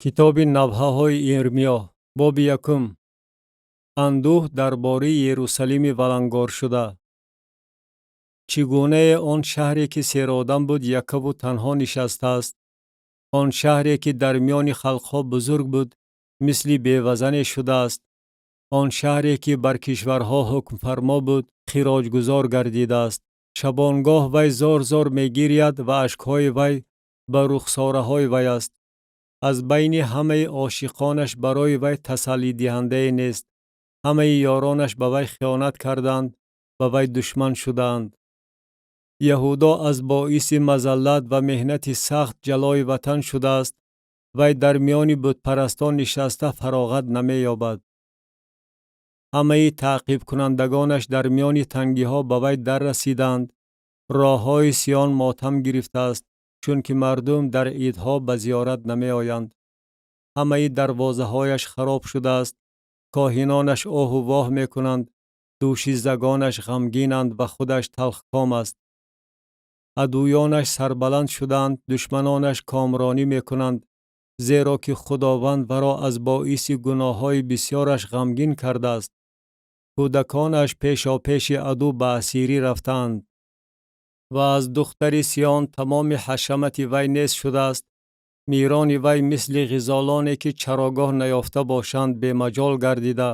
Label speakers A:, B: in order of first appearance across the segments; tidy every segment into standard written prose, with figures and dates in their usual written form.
A: Китоби Навҳаҳои Ирмиё, боби якум. Андӯҳ дар бораи Ерусалими валангоршуда. Чӣ гунае он шаҳре, ки серодам буд, яккаву танҳо нишастааст? Он шаҳре, ки дар миёни халқҳо бузург буд, мисли бевазане шудааст. Он шаҳре, ки бар кишварҳо ҳукмфармо буд, хироҷгузор гардидааст. Шабонгоҳ вай зор-зор мегиряд ва ашкҳои вай ба рухсораҳои вай аст. Аз байни ҳамаи ошиқонаш барои вай тасаллидиҳандае нест. Ҳамаи ёронаш ба вай хиёнат карданд, ба вай душман шудаанд. Яҳудо аз боиси мазаллат ва меҳнати сахт ҷалои ватан шудааст. Вай дар миёни бутпарастон нишаста фароғат намеёбад. Ҳамаи таъқибкунандагонаш дар миёни тангиҳо ба вай дар расиданд. Роҳҳои Сиён мотам гирифтааст, чунки мардум дар идҳо ба зиёрат намеоянд. Ҳамаи дарвозаҳояш хароб шудааст. Коҳинонаш оҳу воҳ мекунанд, дӯшизагонаш ғамгинанд ва худаш талхком аст. Адуёнаш сарбаланд шудаанд, душманонаш комронӣ мекунанд, зеро ки Худованд варо аз боиси гуноҳҳои бисьёраш ғамгин кардааст. Кӯдаконаш пешопеши аду ба асирӣ рафтаанд. Ва аз духтари Сиён тамоми ҳашамати вай нест шудааст. Мирони вай мисли ғизолоне, ки чарогоҳ наёфта бошанд, бемаҷол гардида,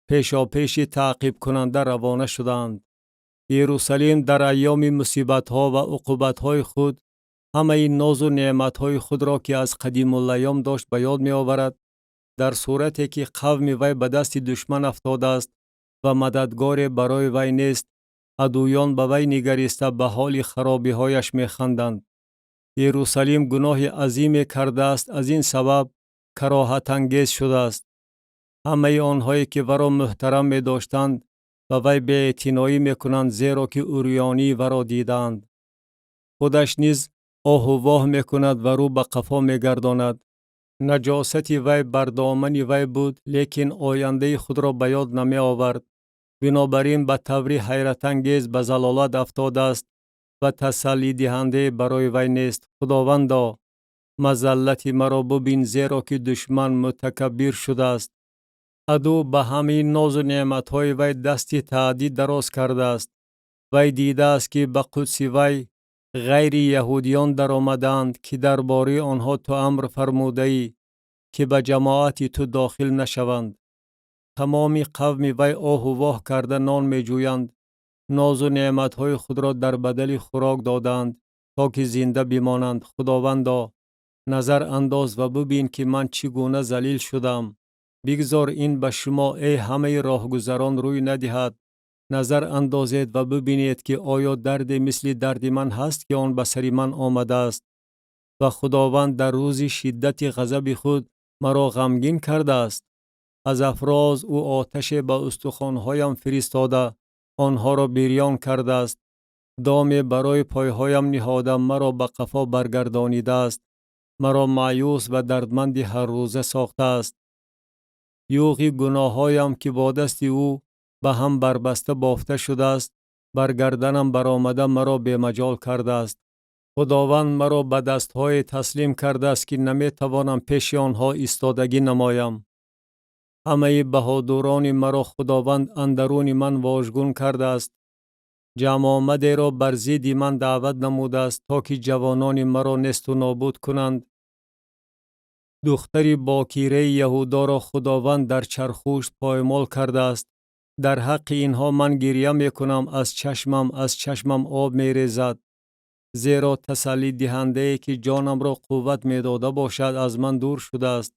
A: пешопеши таъқибкунанда равона шудаанд. Иерусалим дар айёми мусибатҳо ва уқубатҳои худ ҳамаи нозу неъматҳои худро, ки аз қадимулайём дошт, ба ёд меоварад. Дар сурате ки қавми вай ба дасти душман афтодааст ва мададгоре барои вай нест, адуён ба вай нигариста, ба ҳоли харобиҳояш механданд. Иерусалим гуноҳи азиме кардааст, аз ин сабаб кароҳатангез шудааст. Ҳамаи онҳое, ки варо муҳтарам медоштанд, ба вай беэътиноӣ мекунанд, зеро ки урёнии варо дидаанд. Худаш низ оҳу воҳ мекунад ва рӯ ба қафо мегардонад. Наҷосати вай бар домани вай буд, лекин ояндаи худро ба ёд намеовард. Бинобар ин ба таври ҳайратангез ба залолат афтодааст ва тасаллидиҳандае барои вай нест. Худовандо, мазаллати маро бубин, зеро ки душман мутакаббир шудааст. Аду ба ҳамаи нозу неъматҳои вай дасти таъдид дароз кардааст. Вай дидааст, ки ба қудси вай ғайри яҳудиён даромадаанд, ки дар бораи онҳо ту амр фармудаӣ, ки ба ҷамоати ту дохил нашаванд. Тамоми қавми вай оҳу воҳ карда нон меҷӯянд. Нозу неъматҳои худро дар бадали хӯрок додаанд, то ки зинда бимонанд. Худовандо, назар андоз ва бубин, ки ман чӣ гуна залил шудам. Бигзор ин ба шумо, эй ҳамаи роҳгузарон, рӯй надиҳад. Назар андозед ва бубинед, ки оё дарде мисли дарди ман ҳаст, ки он ба сари ман омадааст ва Худованд дар рӯзи шиддати ғазаби худ маро ғамгин кардааст. Аз афроз ӯ оташе ба устухонҳоям фиристода, онҳоро бирён кардааст. Доме барои пойҳоям ниҳода, маро ба қафо баргардонидааст. Маро маъюс ва дардманди ҳаррӯза сохтааст. Юғи гуноҳҳоям, ки бо дасти ӯ ба ҳам барбаста бофта шудааст, бар гарданам баромада, маро бемаҷол кардааст. Худованд маро ба дастҳое таслим кардааст, ки наметавонам пеши онҳо истодагӣ намоям. Ҳамаи баҳодурони маро Худованд андаруни ман вожгун кардааст. Ҷамъомадеро бар зидди ман даъват намудааст, то ки ҷавонони маро несту нобуд кунанд. Духтари бокираи Яҳудоро Худованд дар чархпушт поймол кардааст. Дар ҳаққи инҳо ман гирья мекунам, аз чашмам об мерезад, зеро тасаллидиҳандае, ки ҷонамро қувват медода бошад, аз ман дур шудааст.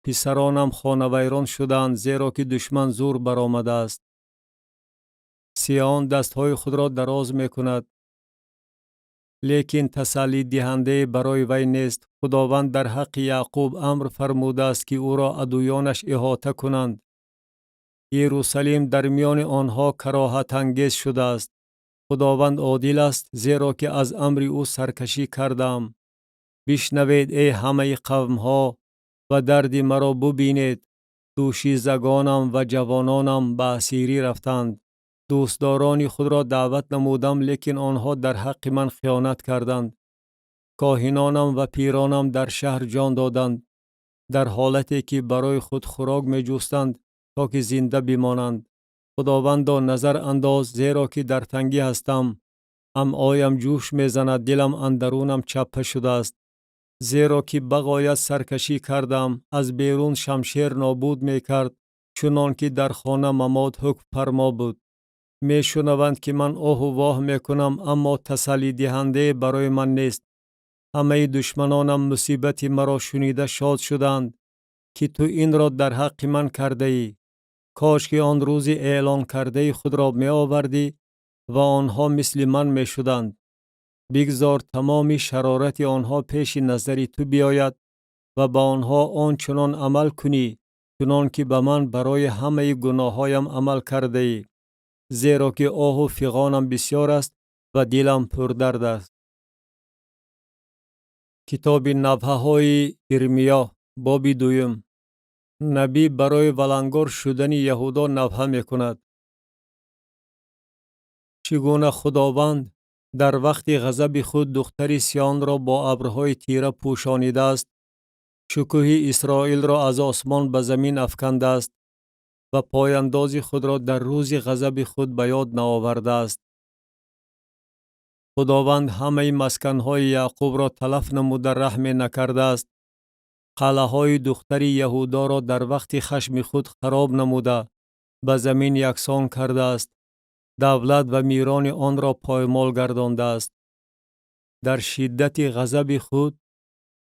A: Писаронам хонавайрон шудаанд, зеро ки душман зур баромадааст. Сиён дастҳои худро дароз мекунад, лекин тасаллидиҳандае барои вай нест. Худованд дар ҳаққи Яъқуб амр фармудааст, ки ӯро адуёнаш иҳота кунанд. Иерусалим дар миёни онҳо кароҳатангез шудааст. Худованд одил аст, зеро ки аз амри ӯ саркашӣ кардаам. Бишнавед, эй ҳамаи қавмҳо, ва дарди маро бубинед. Дӯшизагонам ва ҷавононам ба асирӣ рафтанд. Дӯстдорони худро даъват намудам, лекин онҳо дар ҳаққи ман хиёнат карданд. Коҳинонам ва пиронам дар шаҳр ҷон доданд. Дар ҳолате ки барои худ хӯрок меҷустанд, то ки зинда бимонанд. Худовандо, назар андоз, зеро ки дар тангӣ ҳастам. Амъоям ҷӯш мезанад, дилам андарунам чаппа шудааст. Зеро ки бағоят саркашӣ кардам, аз берун шамшер нобуд мекард, чунон ки дар хона мамот ҳукмфармо буд. Мешунаванд, ки ман оҳу воҳ мекунам, аммо тасаллидиҳандае барои ман нест. Ҳамаи душманонам мусибати маро шунида шод шуданд, ки ту инро дар ҳаққи ман кардаӣ. Кош ки он рӯзи эълонкардаи худро меовардӣ ва онҳо мисли ман мешуданд. Бигзор тамоми шарорати онҳо пеши назари ту биёяд ва ба онҳо он чунон амал кунӣ, чунон ки ба ман барои ҳамаи гуноҳҳоям амал кардаӣ. Зеро ки оҳу фиғонам бисёр аст ва дилам пурдард аст. Китоби навҳаҳои Ирмиё, боби дуюм. Набӣ барои валангор шудани Яҳудо навҳа мекунад. Чӣ гуна Худованд дар вақти ғазаби худ духтари Сионро бо абрҳои тира пӯшонидааст, шукӯҳи Исроилро аз осмон ба замин афкандааст ва пояндози худро дар рӯзи ғазаби худ ба ёд наовардааст. Худованд ҳамаи масканҳои Яъқубро талаф намуда, раҳме накардааст. Қалъаҳои духтари Яҳудоро дар вақти хашми худ хароб намуда, ба замин яксон кардааст, давлат ва мирони онро поймол гардондааст. Дар шиддати ғазаби худ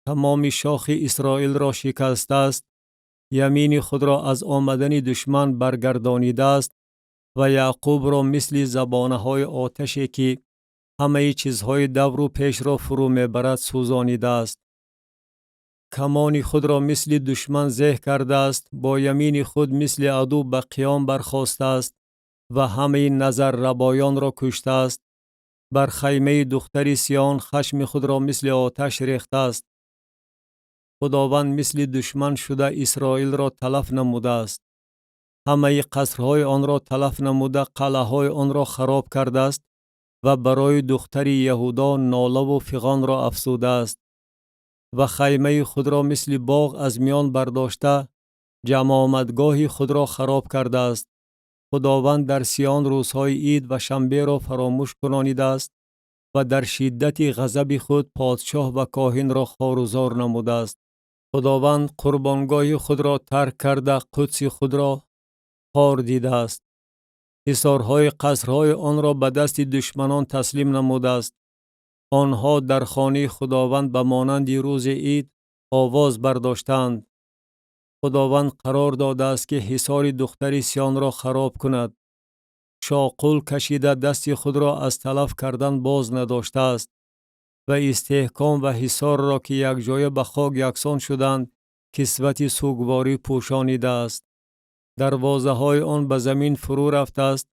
A: тамоми шохи Исроилро шикастааст, ямини худро аз омадани душман баргардонидааст ва Яъқубро мисли забонаҳои оташе, ки ҳамаи чизҳои давру пешро фурӯ мебарад, сӯзонидааст. Камони худро мисли душман зеҳ кардааст, бо ямини худ мисли аду ба қиём бархостааст ва ҳамаи назаррабоёнро куштааст. Бар хаймаи духтари Сиён хашми худро мисли оташ рехтааст. Худованд мисли душман шуда Исроилро талаф намудааст. Ҳамаи қасрҳои онро талаф намуда, қалъаҳои онро хароб кардааст ва барои духтари Яҳудо нолаву фиғонро афзудааст ва хаймаи худро мисли боғ аз миён бардошта, ҷамъомадгоҳи худро хароб кардааст. Худованд дар Сиён рӯзҳои ид ва шанберо фаромӯш кунонидааст ва дар шиддати ғазаби худ подшоҳ ва коҳинро хорузор намудааст. Худованд қурбонгоҳи худро тарк карда, қудси худро хор дидааст. Ҳисорҳои қасрҳои онро ба дасти душманон таслим намудааст. Онҳо дар хонаи Худованд ба монанди рӯзи ид овоз бардоштаанд. Худованд қарор додааст, ки ҳисори духтари Сиёнро хароб кунад. Шоқул кашида, дасти худро аз талаф кардан боз надоштааст ва истеҳком ва ҳисорро, ки якҷоя ба хок яксон шуданд, кисвати сӯгворӣ пӯшонидааст. Дарвозаҳои он ба замин фурӯ рафтааст,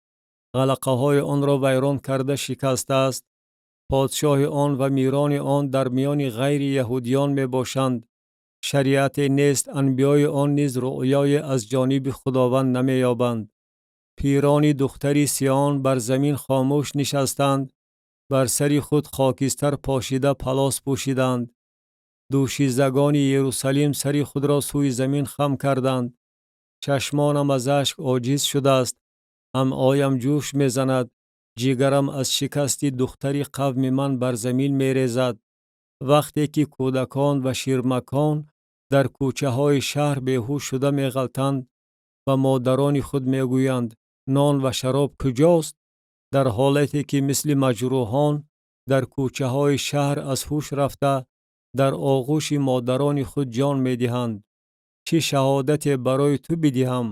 A: ғалақаҳои онро вайрон карда шикастааст. Подшоҳи он ва мирони он дар миёни ғайри яҳудиён мебошанд. Шариате нест, анбиёи он низ рӯъёе аз ҷониби Худованд намеёбанд. Пирони духтари Сиён бар замин хомӯш нишастанд, бар сари худ хокистар пошида, палос пӯшиданд. Дӯшизагони Ерусалим сари худро сӯи замин хам карданд. Чашмонам аз ашк оҷиз шудааст, амъоям ҷӯш мезанад, ҷигарам аз шикасти духтари қавми ман бар замин мерезад. Вақте ки кӯдакон ва ширмакон дар кӯчаҳои шаҳр беҳуш шуда меғалтанд ва модарони худ мегӯянд: «Нон ва шароб куҷост?» Дар ҳолате ки мисли маҷрӯҳон дар кӯчаҳои шаҳр аз ҳуш рафта, дар оғӯши модарони худ ҷон медиҳанд. Чӣ шаҳодате барои ту бидиҳам?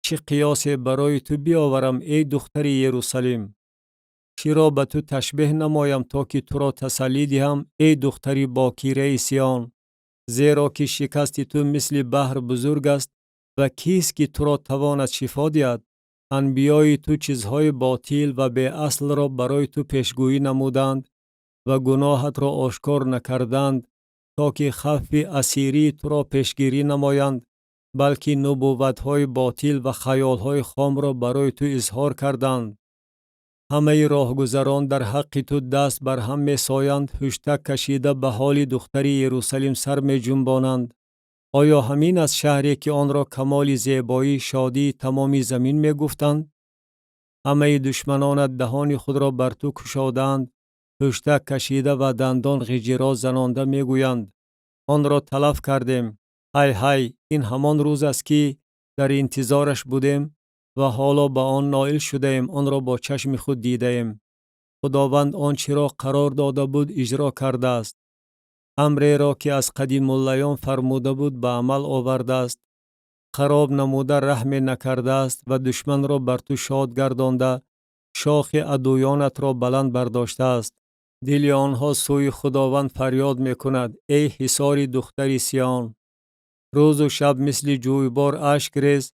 A: Чӣ қиёсе барои ту биёварам, эй духтари Ерусалим? Чиро ба ту ташбеҳ намоям, то ки туро тасаллӣ диҳам, эй духтари бокираи Сиён? Зеро ки шикасти ту мисли баҳр бузург аст ва кист, ки туро тавонад шифо диҳад? Анбиёи ту чизҳои ботил ва беаслро барои ту пешгӯӣ намуданд ва гуноҳатро ошкор накарданд, то ки хавфи асирии туро пешгирӣ намоянд, балки нубувватҳои ботил ва хаёлҳои хомро барои ту изҳор карданд. Ҳамаи роҳгузарон дар ҳаққи ту даст бар ҳам месоянд, ҳуштак кашида, ба ҳоли духтари Ерусалим сар меҷунбонанд. Оё ҳамин аст шаҳре, ки онро камоли зебоӣ, шодии тамоми замин мегуфтанд? Ҳамаи душманонат даҳони худро бар ту кушодаанд, ҳуштак кашида ва дандон ғиҷиро занонда мегӯянд: онро талаф кардем. Ҳай ҳай, ин ҳамон рӯз аст, ки дар интизораш будем ва ҳоло ба он ноил шудаем, онро бо чашми худ дидаем. Худованд он чиро қарор дода буд, иҷро кардааст. Амреро, ки аз қадимулайём фармуда буд, ба амал овардааст. Хароб намуда раҳме накардааст ва душманро бар ту шод гардонда, шохи адуёнатро баланд бардоштааст. Дили онҳо сӯи Худованд фарёд мекунад: эй ҳисори духтари Сиён! Рӯзу шаб мисли ҷӯйбор ашк рез,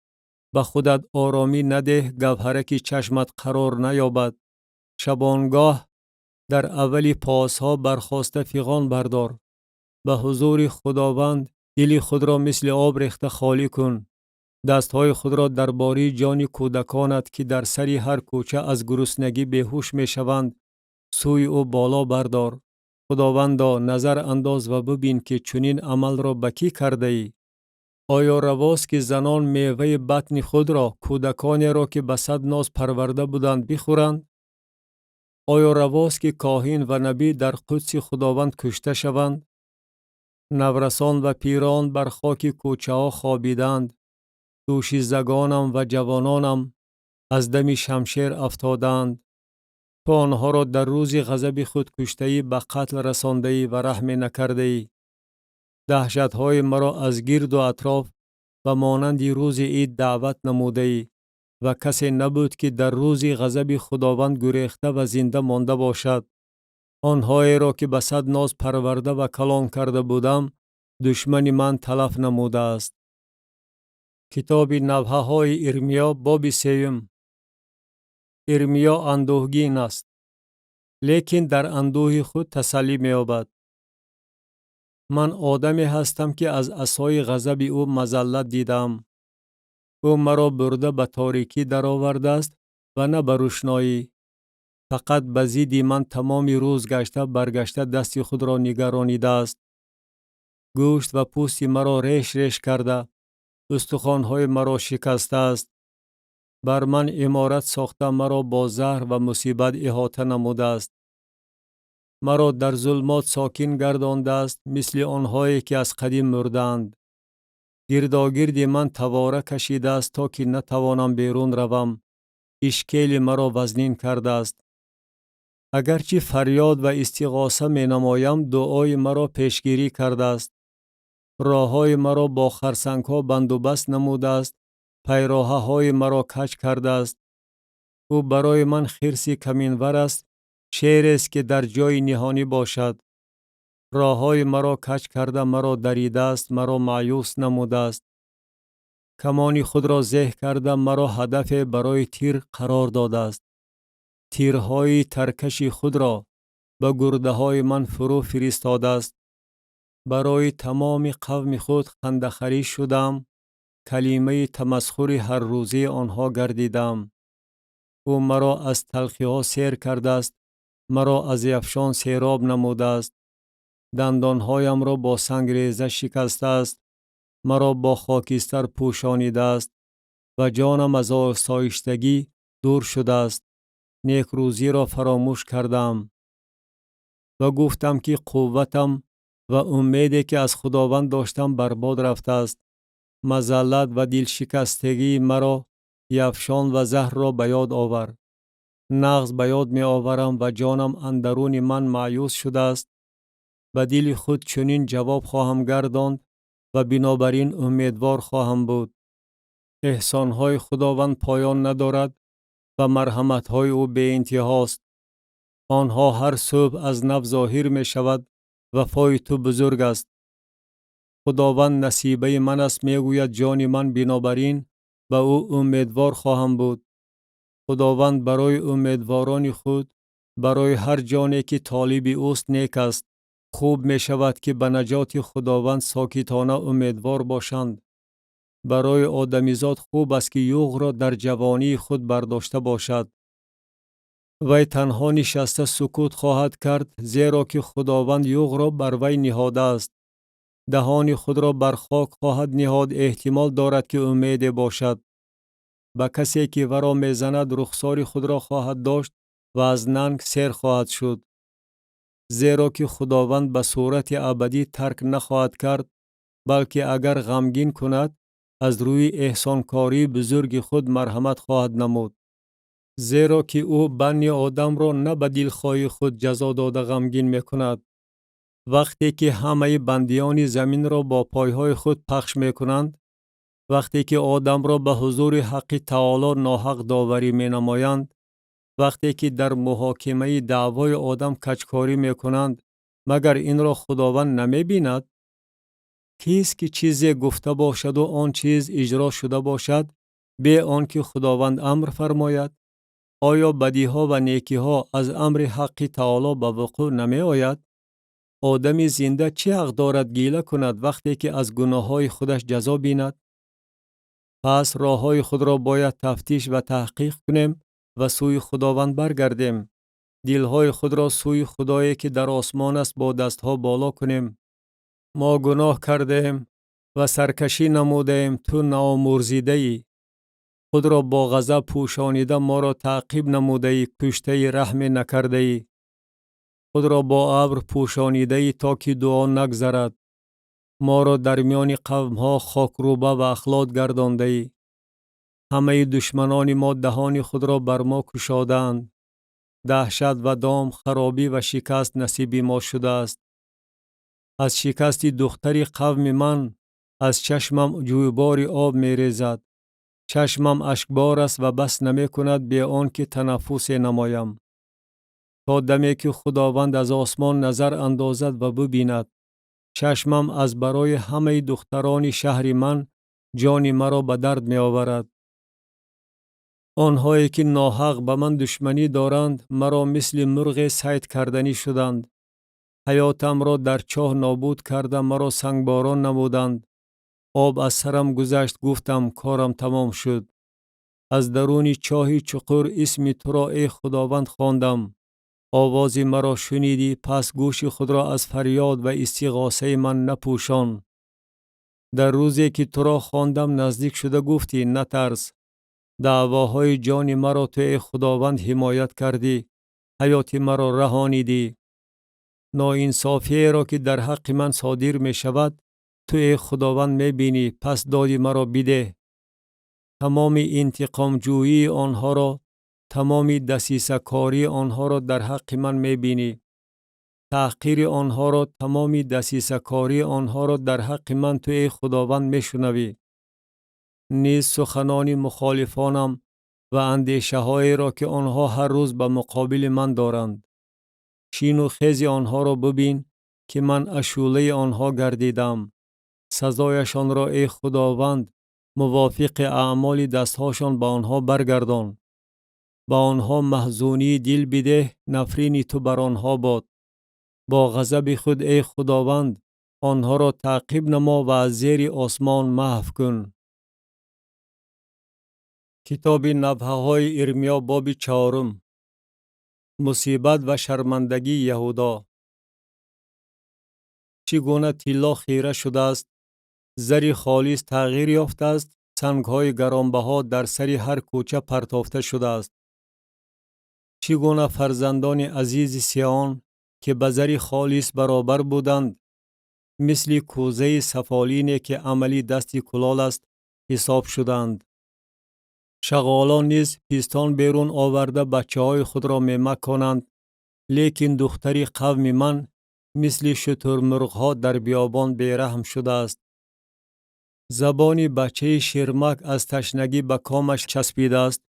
A: ба худат оромӣ надеҳ, гавҳараки чашмат қарор наёбад. Шабонгоҳ дар аввали посҳо бархоста фиғон бардор. Ба ҳузури Худованд дили худро мисли об рехта холӣ кун. Дастҳои худро дар бораи ҷони кӯдаконат, ки дар сари ҳар кӯча аз гуруснагӣ беҳуш мешаванд, сӯи ӯ боло бардор. Худовандо, назар андоз ва бибин, ки чунин амалро ба кӣ кардаӣ? Оё равост, ки занон меваи батни худро, кӯдаконеро, ки ба сад ноз парварда буданд, бихӯранд? Оё равост, ки коҳин ва набӣ дар қудси Худованд кушта шаванд? Наврасон ва пирон бар хоки кӯчаҳо хобидаанд. Дӯшизагонам ва ҷавононам аз дами шамшер афтодаанд. Ту онҳоро дар рӯзи ғазаби худ куштаӣ, ба қатл расондаӣ ва раҳме накардаӣ. Даҳшатҳои маро аз гирду атроф ба монанди рӯзи ид даъват намудаӣ ва касе набуд, ки дар рӯзи ғазаби Худованд гурехта ва зинда монда бошад. Онҳоеро, ки ба сад ноз парварда ва калон карда будам, душмани ман талаф намудааст. Китоби Навҳаҳои Ирмиё, боби сеюм. Ирмиё андӯҳгин аст, лекин дар андӯҳи худ тасаллӣ меёбад. Ман одаме ҳастам, ки аз асои ғазаби ӯ мазаллат дидаам. Ӯ маро бурда ба торикӣ даровардааст ва на ба рӯшноӣ. Фақат ба зидди ман тамоми рӯз гашта баргашта дасти худро нигаронидааст. Гӯшт ва пӯсти маро реш реш карда, устухонҳои маро шикастааст. Бар ман иморат сохта, маро бо заҳр ва мусибат иҳота намудааст. Маро дар зулмот сокин гардондааст, мисли онҳое, ки аз қадим мурдаанд. Гирдогирди ман тавора кашидааст, то ки натавонам берун равам. Ишкели маро вазнин кардааст. Агарчи фарёд ва истиғоса менамоям, дуои маро пешгирӣ кардааст. Роҳҳои маро бо харсангҳо бандубаст намудааст, пайроҳаҳои маро каҷ кардааст. Ӯ барои ман хирси каминвар аст, шерест, ки дар ҷои ниҳонӣ бошад. Роҳҳои маро каҷ карда, маро даридааст, маро маъюс намудааст. Камони худро зеҳ карда, маро ҳадафе барои тир қарор додааст. Тирҳои таркаши худро ба гурдаҳои ман фурӯ фиристодааст. Барои тамоми қавми худ хандахарӣ шудам, калимаи тамасхури ҳаррӯзаи онҳо гардидам. Ӯ маро аз талхиҳо сер кардааст, маро аз яфшон сероб намудааст. Дандонҳоямро бо сангреза шикастааст, маро бо хокистар пӯшонидааст ва ҷонам аз осоиштагӣ дур шудааст. Некрӯзиро фаромӯш кардаам. Ва гуфтам, ки қувватам ва умеде, ки аз Худованд доштам, барбод рафтааст. Мазаллат ва дилшикастагии маро, яфшон ва заҳрро ба ёд овар. Нағз ба ёд меоварам ва ҷонам андаруни ман маъюс шудааст. Ба дили худ чунин ҷавоб хоҳам гардонд ва бинобар ин умедвор хоҳам буд. Эҳсонҳои Худованд поён надорад ва марҳаматҳои ӯ беинтиҳост. Онҳо ҳар субҳ аз нав зоҳир мешавад, вафои ту бузург аст. Худованд насибаи ман аст, мегӯяд ҷони ман, бинобар ин ба ӯ умедвор хоҳам буд. Худованд барои умедворони худ, барои ҳар ҷоне, ки толиби ӯст, нек аст. Хуб мешавад, ки ба наҷоти Худованд сокитона умедвор бошанд. Барои одамизод хуб аст, ки юғро дар ҷавонии худ бардошта бошад. Вай танҳо нишаста сукут хоҳад кард, зеро ки Худованд юғро бар вай ниҳодааст. Даҳони худро бар хок хоҳад ниҳод, эҳтимол дорад, ки умеде бошад. Ба касе, ки варо мезанад, рухсори худро хоҳад дошт ва аз нанг сер хоҳад шуд. Зеро ки Худованд ба сурати абадӣ тарк нахоҳад кард, балки агар ғамгин кунад, аз рӯи эҳсонкории бузурги худ марҳамат хоҳад намуд. Зеро ки ӯ банни одамро на ба дилхоҳии худ ҷазо дода ғамгин мекунад. Вақте ки ҳамаи бандиёни заминро бо пойҳои худ пахш мекунанд, вақте ки одамро ба ҳузури Ҳаққи Таоло ноҳақ доварӣ менамоянд, вақте ки дар муҳокимаи даъвои одам каҷкорӣ мекунанд, магар инро Худованд намебинад? Кист, ки чизе гуфта бошаду он чиз иҷро шуда бошад, бе он ки Худованд амр фармояд? Оё бадиҳо ва некиҳо аз амри Ҳаққи Таоло ба вуқӯъ намеояд? Одами зинда чӣ ҳақ дорад гила кунад, вақте ки аз гуноҳҳои худаш ҷазо бинад? Пас роҳҳои худро бояд тафтиш ва таҳқиқ кунем ва сӯи Худованд баргардем. Дилҳои худро сӯи Худое, ки дар осмон аст, бо дастҳо боло кунем. Мо гуноҳ кардаем ва саркашӣ намудаем, ту наомӯрзидаӣ. Худро бо ғазаб пӯшонида моро таъқиб намудаӣ, куштаи раҳме накардаӣ. Худро бо абр пӯшонидаӣ, то ки дуо нагзарад. Моро дар миёни қавмҳо хокрӯба ва ахлот гардондаӣ. Ҳамаи душманони мо даҳони худро бар мо кушодаанд. Даҳшат ва дом, харобӣ ва шикаст насиби мо шудааст. Аз шикасти духтари қавми ман аз чашмам ҷӯйбори об мерезад. Чашмам ашкбор аст ва бас намекунад, бе он ки танаффусе намоям. То даме ки Худованд аз осмон назар андозад ва бубинад. Чашмам аз барои ҳамаи духтарони шаҳри ман ҷони маро ба дард меоварад. Онҳое, ки ноҳақ ба ман душманӣ доранд, маро мисли мурғе сайд карданӣ шуданд. Ҳаётамро дар чоҳ нобуд карда, маро сангборон намуданд. Об аз сарам гузашт, гуфтам: корам тамом шуд. Аз даруни чоҳи чуқур исми туро, эй Худованд, хондам. Овози маро шунидӣ, пас гӯши худро аз фарёд ва истиғосаи ман напӯшон. Дар рӯзе ки туро хондам, наздик шуда гуфтӣ: натарс. Даъвоҳои ҷони маро ту, эй Худованд, ҳимоят кардӣ, ҳаёти маро раҳонидӣ. Ноинсофиеро, ки дар ҳаққи ман содир мешавад, ту, эй Худованд, мебинӣ, пас доди маро бидеҳ. Тамоми интиқомҷӯии онҳоро, тамоми дасисакории онҳоро дар ҳаққи ман мебинӣ. Таҳқири онҳоро, тамоми дасисакории онҳоро дар ҳаққи ман ту, эй Худованд, мешунавӣ. Низ суханони мухолифонам ва андешаҳоеро, ки онҳо ҳар рӯз ба муқобили ман доранд. Шину хези онҳоро бубин, ки ман ашӯлаи онҳо гардидам. Сазояшонро, эй Худованд, мувофиқи аъмоли дастҳошон ба онҳо баргардон. Ба онҳо маҳзунии дил бидеҳ, нафрини ту бар онҳо бод. Бо ғазаби худ, эй Худованд, онҳоро таъқиб намо ва аз зери осмон маҳв кун. Китоби Навҳаҳои Ирмиё, боби чаҳорум. Мусибат ва шармандагии Яҳудо. Чӣ гуна тилло хира шудааст, зари холис тағйир ёфтааст, сангҳои гаронбаҳо дар сари ҳар кӯча партофта шудааст. Чӣ гуна фарзандони азизи Сион, ки ба зари холис баробар буданд, мисли кӯзаи сафолине, ки амали дасти кулол аст, ҳисоб шуданд. Шағолон низ пистон берун оварда бачаҳои худро мемаконанд, лекин духтари қавми ман мисли шутурмурғҳо дар биёбон бераҳм шудааст. Забони бачаи ширмак аз ташнагӣ ба комаш часпидааст.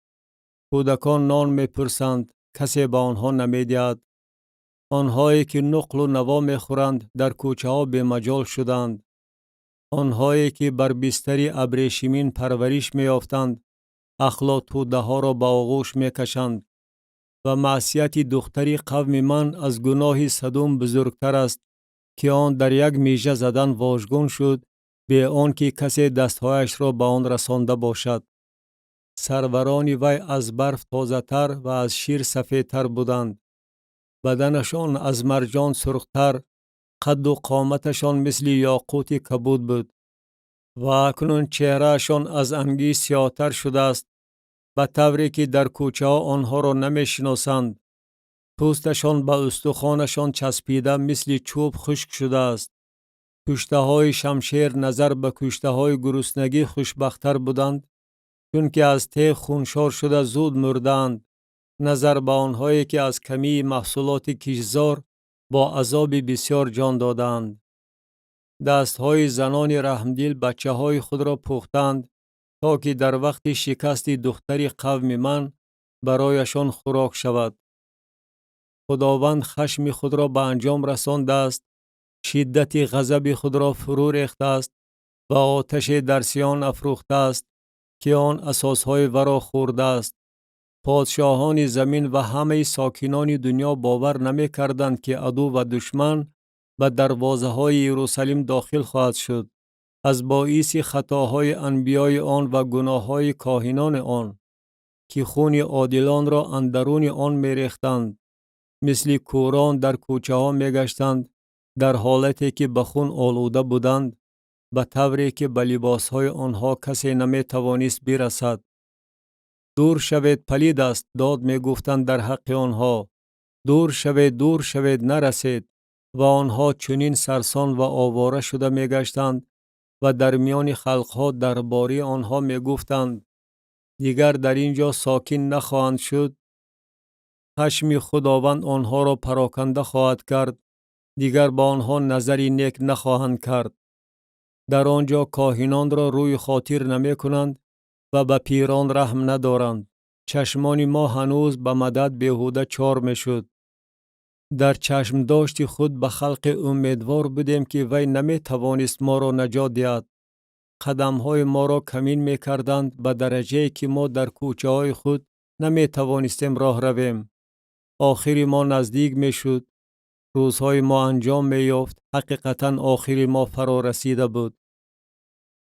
A: Кӯдакон нон мепурсанд, касе ба онҳо намедиҳад. Онҳое, ки нуқлу наво мехӯранд, дар кӯчаҳо бемаҷол шуданд. Онҳое, ки бар бистари абрешимин парвариш меёфтанд, ахлоттӯдаҳоро ба оғӯш мекашанд. Ва маъсияти духтари қавми ман аз гуноҳи Садум бузургтар аст, ки он дар як мижа задан вожгун шуд, бе он ки касе дастҳояшро ба он расонда бошад. Сарварони вай аз барф тозатар ва аз шир сафедтар буданд. Баданашон аз марҷон сурхтар. Қадду қоматашон мисли ёқути кабуд буд. Ва акнун чеҳраашон аз ангишт сиёҳтар шудааст, ба тавре ки дар кӯчаҳо онҳоро намешиносанд. Пӯсташон ба устухонашон часпида, мисли чӯб хушк шудааст. Куштаҳои шамшер назар ба куштаҳои гуруснагӣ хушбахттар буданд, чунки аз теғ хуншор шуда зуд мурдаанд, назар ба онҳое ки аз камии маҳсулоти киштзор бо азоби бисьёр ҷон додаанд. Дастҳои занони раҳмдил бачаҳои худро пухтанд, то ки дар вақти шикасти духтари қавми ман барояшон хӯрок шавад. Худованд хашми худро ба анҷом расондааст, шиддати ғазаби худро фурӯ рехтааст ва оташе дар Сиён афрӯхтааст, ки он асосҳои варо хӯрдааст. Подшоҳони замин ва ҳамаи сокинони дунё бовар намекарданд, ки аду ва душман ба дарвозаҳои Иерусалим дохил хоҳад шуд, аз боиси хатоҳои анбиёи он ва гуноҳҳои коҳинони он, ки хуни одилонро андаруни он мерехтанд, мисли кӯрон дар кӯчаҳо мегаштанд, дар ҳолате ки ба хун олуда буданд, ба тавре ки ба либосҳои онҳо касе наметавонист бирасад. Дур шавед, палид аст, дод мегуфтанд дар ҳаққи онҳо. Дур шавед, дур шавед, нарасед. Ва онҳо чунин сарсон ва овора шуда мегаштанд ва дар миёни халқҳо дар бораи онҳо мегуфтанд: дигар дар ин ҷо сокин нахоҳанд шуд. Хашми Худованд онҳоро пароканда хоҳад кард, дигар ба онҳо назари нек нахоҳанд кард. Дар он ҷо коҳинонро рӯи хотир намекунанд ва ба пирон раҳм надоранд. Чашмони мо ҳанӯз ба мадад беҳуда чор мешуд. Дар чашмдошти худ ба халқе умедвор будем, ки вай наметавонист моро наҷот диҳад. Қадамҳои моро камин мекарданд ба дараҷае ки мо дар кӯчаҳои худ наметавонистем роҳ равем. Охири мо наздик мешуд, рӯзҳои мо анҷом меёфт, ҳақиқатан охири мо фаро расида буд.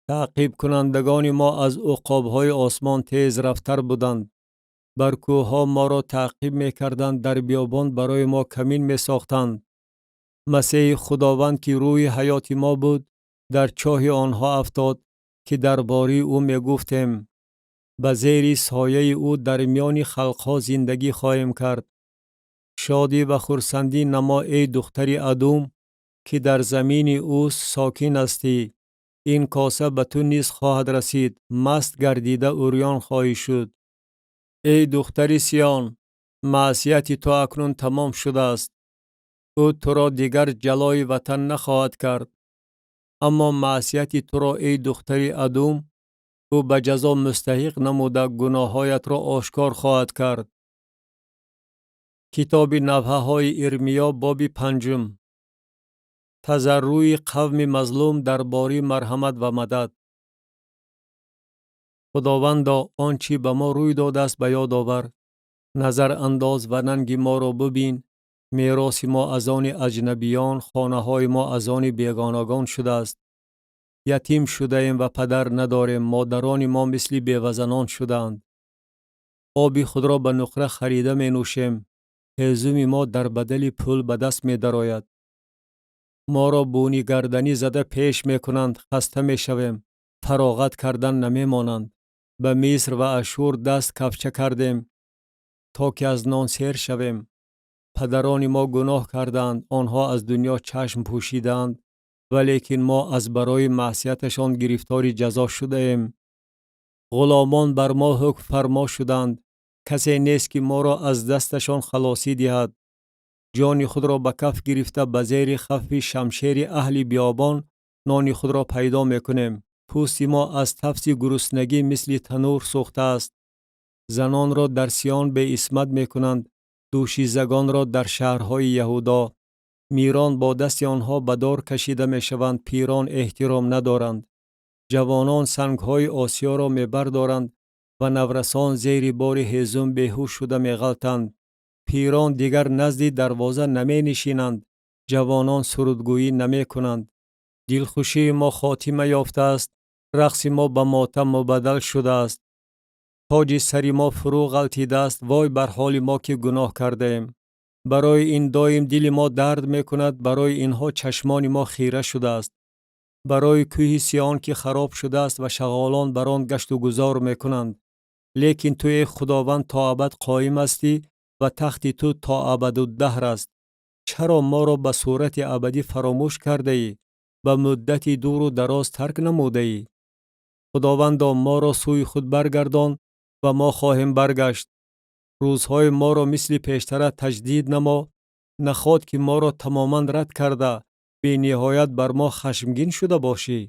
A: Таъқибкунандагони мо аз уқобҳои осмон тез рафтар буданд. Бар кӯҳҳо моро таъқиб мекарданд, дар биёбон барои мо камин месохтанд. Масеҳи Худованд, ки рӯҳи ҳаёти мо буд, дар чоҳи онҳо афтод, ки дар бораи ӯ мегуфтем: ба зери сояи ӯ дар миёни халқҳо зиндагӣ хоҳем кард. Шодӣ ва хурсандӣ намо, эй духтари Адум, ки дар замини Ус сокин ҳастӣ. Ин коса ба ту низ хоҳад расид, маст гардида урён хоҳӣ шуд. Эй духтари Сиён, маъсияти ту акнун тамом шудааст. Ӯ туро дигар ҷалои ватан нахоҳад кард. Аммо маъсияти туро, эй духтари Адум, ӯ ба ҷазо мустаҳиқ намуда, гуноҳҳоятро ошкор хоҳад кард. Китоби навҳаҳои Ирмиё, боби панҷум. Тазарруи қавми мазлум дар бораи марҳамат ва мадад. Худовандо, он чӣ ба мо рӯй додааст, ба ёд овар. Назар андоз ва нанги моро бубин. Мероси мо аз они аҷнабиён, хонаҳои мо аз они бегонагон шудааст. Ятим шудаем ва падар надорем, модарони мо мисли бевазанон шудаанд. Оби худро ба нуқра харида менӯшем, ҳезуми мо дар бадали пул ба даст медарояд. Моро бунигарданӣ зада пеш мекунанд, хаста мешавем, фароғат кардан намемонанд. Ба Миср ва Ашшур даст кафча кардем, то ки аз нон сер шавем. Падарони мо гуноҳ кардаанд, онҳо аз дунё чашм пӯшидаанд, валекин мо аз барои маъсияташон гирифтори ҷазо шудаем. Ғуломон бар мо ҳукм фармо шуданд, касе нест, ки моро аз дасташон халосӣ диҳад. Ҷони худро ба каф гирифта, ба зери хавфи шамшери аҳли биёбон нони худро пайдо мекунем. Пӯсти мо аз тафси гуруснагӣ мисли танӯр сӯхтааст. Занонро дар Сиён беисмат мекунанд, дӯшизагонро дар шаҳрҳои Яҳудо. Мирон бо дасти онҳо ба дор кашида мешаванд, пирон эҳтиром надоранд. Ҷавонон сангҳои осиёро мебардоранд ва наврасон зери бори ҳезум беҳуш шуда меғалтанд. Пирон дигар назди дарвоза наменишинанд, ҷавонон сурудгӯӣ намекунанд. Дилхушии мо хотима ёфтааст, рақси мо ба мотам мубаддал шудааст. Тоҷи сари мо фурӯ ғалтидааст, вой бар ҳоли мо, ки гуноҳ кардаем. Барои ин доим дили мо дард мекунад, барои инҳо чашмони мо хира шудааст. Барои кӯҳи Сион, ки хароб шудааст ва шағолон бар он гашту гузор мекунанд. Лекин ту, эй Худованд, то абад қоим ҳастӣ ва тахти ту то абадуддаҳр аст. Чаро моро ба сурати абадӣ фаромӯш кардаӣ, ба муддати дуру дароз тарк намудаӣ? Худовандо, моро сӯи худ баргардон ва мо хоҳем баргашт. Рӯзҳои моро мисли пештара таҷдид намо. Наход ки моро тамоман рад карда, бениҳоят бар мо хашмгин шуда бошӣ?